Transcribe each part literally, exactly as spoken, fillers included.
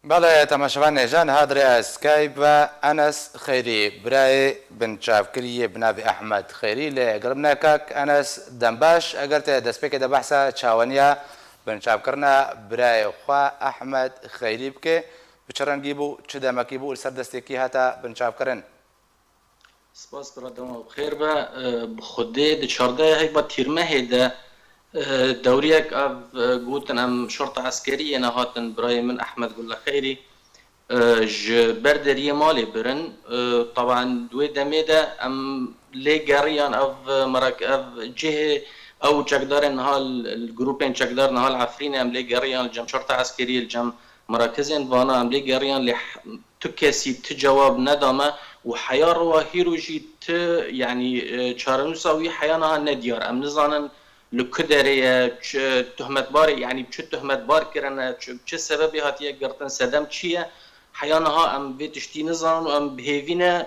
Belê, temaşevan hêja, niha di rêya Skype ve Enes Xeyrî, birayê binçavkirî yê bi navê Ehmed Xeyrî, lê gel min e. Kak Enes, dem baş. Eger te destpêkê de behsa çaweniya binçavkirina birayê xwe Ehmed Xeyrî bike, bi çi rengî bû, çi demekî bû û li ser destê kî hate binçavkirin? Spas, bira, dema bi xêr be. E, bi Xwedê di çardehê heyva Tîrmehê de, e, dewriyek ev, e, gotin em şorta eskerî yê nehatin birayê min Ehmed Gulle Xeyrî, e, ji ber deriyê malê birin. E, taban di wê demê de em lê geriyan ev, e, merak, ev cihê ew çekdarên niha li, li grûpên çekdar niha li Efrînê em lê geriyan li cem şorta eskerî, li cem merakizên vana em lê geriyan lê tu kesî ti cewab neda me û heya rowa hîro jî ti, yanî, e, çarenûsa wî heya niha nediyar. Em nizanin li ku derê ye, çi tuhmetbarê, yanî bi çi tuhmetbar kirine, çi, bi çi sebebê hatiye girtin, sedem çi ye? Heya niha em vê tiştî nizanin û em bi hêvî ne,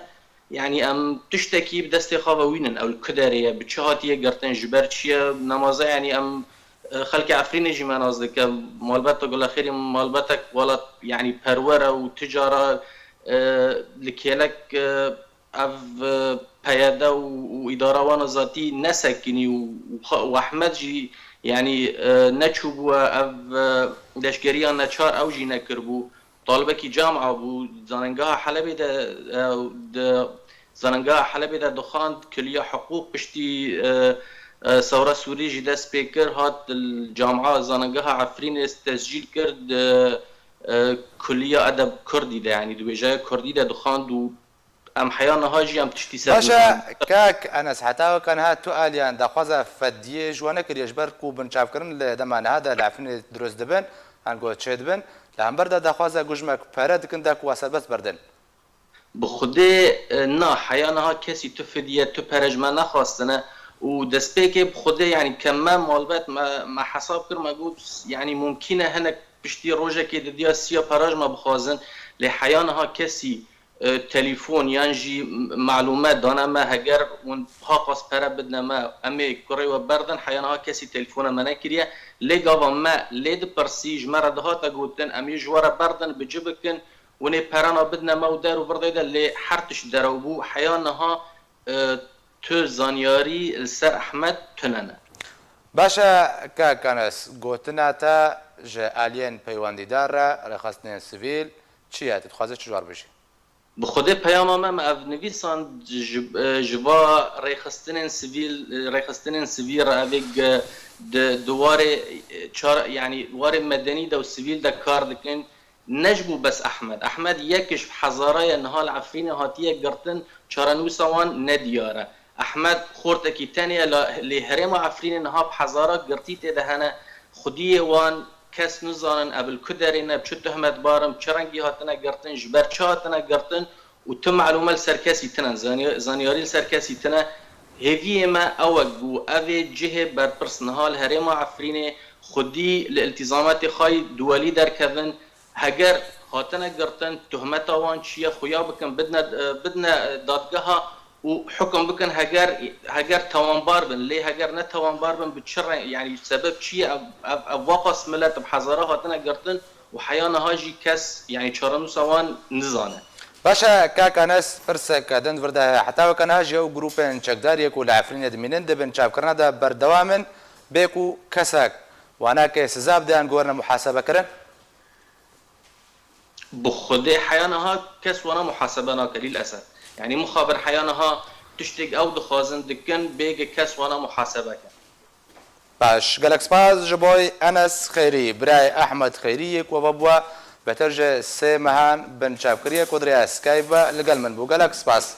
yanî em tiştekî bi destê xwe ve wînin. Ew li ku derê ye, bi çi hatiye girtin, ji ber çi ye? Nemaze, yanî em, e, xelkê Efrînê jî me nas dike. Malbeta Gulexêrî malbetek welat, yanî perwer e û ti cara, e, li kêlek, e, ev, e, P Y D û, û îdara wan a zatî nesekinî û, û xa-, û Ehmed jî, yanî, e, neçûbûye ev, e, leşkeriya neçar ew jî nekiribû. Talibekî camia bû, zanîngeha Helebê de, e, di zanîngeha Helebê de dixwand, kiliya hiqûq piştî, e, e, Sewra Sûrî jî dest pê kir, hat li camia zanîngeha Efrînê tescîl kir, di, e, kuliya edeb kurdî de, yanî di wêjeya kurdî de dixwand û em heya niha jî em tiştî ser Baş e, nizanin. Kak Enes, heta weke niha tu aliyan daxwaza fediyê ji we nekiriye, ji ber ku binçavkirin li dema niha de li Efrînê dirust dibin, ango çêdibin, li hember de daxwaza gujmek pere dikin de ku we serbest berdin. Bi Xwedê, e, na, heya niha kesî tu fidiye, tu pere ji me nexwastine û destpêkê bi Xwedê, yanî ke me malbet, me, me hesab kir, me got, yanî mumkîn e hinek piştî rojekê didiya siya pere ji me bixwazin, lê heya niha kesî, e, telefon yan jî m-, malûme dane me, heger hûn haqas pere bidine me, em ê kurê we berdin, heya niha kesî telefona me nekiriye. Lê gava me lê dipirsî, ji me re dihate gotin, em ê ji we re berdin, bi ci bikin, hûn ê perana bidine me û der û virdê de, lê her tişt derew bû. Heya niha, e, tu zanyarî li ser Ehmed tune ne. Baş e, Kak Enes, gotina te ji aliyên peywendîdar re, rêxistinên sivîl, çi ye? Tu dixwazî çi ji we re bijî? Bi Xwedê peyama me, me ev nivîsand ji, e, ji va rêxistinên sivîl, e, rêxistinên sivîl re, ev ê ge-, di, di warê, e, çar, yanî warê medenî de û sivîl de kar dikin. Ne ji bo bes Ehmed. Ehmed yek ji hezara ye niha li Efrînê hatiye girtin, çarenûsa wan nediyar e. Ehmed xortekî tenê ye, la, lê herêma Efrînê niha bi hezara girtî tê de hene. Xwediyê wan kes nizanin, ev li ku derê ne, bi çi tuhmetbar in, bi çi rengî hatine girtin, ji ber çi hatine girtin û tu malûme li ser kesî tine, zaniya-, zanyarî li ser kesî tine. Hêviyê me ew e ku ev ê cihê berpirs niha li herêma Efrînê xwedî li îltîzametê xwe yî duwelî derkevin. Heger hatine girtin, tuhmeta wan çi ye, xuya bikin, bidine, bidine dadgeha û hukum bikin, heger, heger tewanbar bin, lê heger ne tewanbar bin, bi çi re, yanî sebeb çi ye? Ev, ev, ev waqas milet bi hezara hatine girtin û heya niha jî kes, yanî çarenûsa wan nizane. Baş e, Kak Enes, pirseke din vir de heye. Heta weke niha jî ew grûpên çekdar yê ku li Efrînê dimînin, di binçavkirina de berdewam in, bê ku kesek wana ke siza bide yan ku werine muhasebekirin? Bi Xwedê heya niha kes wana muhasebe nake, lîlesef. Yanî mixabin heya niha tiştek ew dixwazin dikin, bêge kes wana muhasebe ke. Baş, gelek spas ji boy Enes Xeyrî, birayê Ehmed Xeyrî yê ku ve bûye bêtir ji sê mehan binçavkirî ye ku di rêya Skype ve li gel min bû. Gelek spas.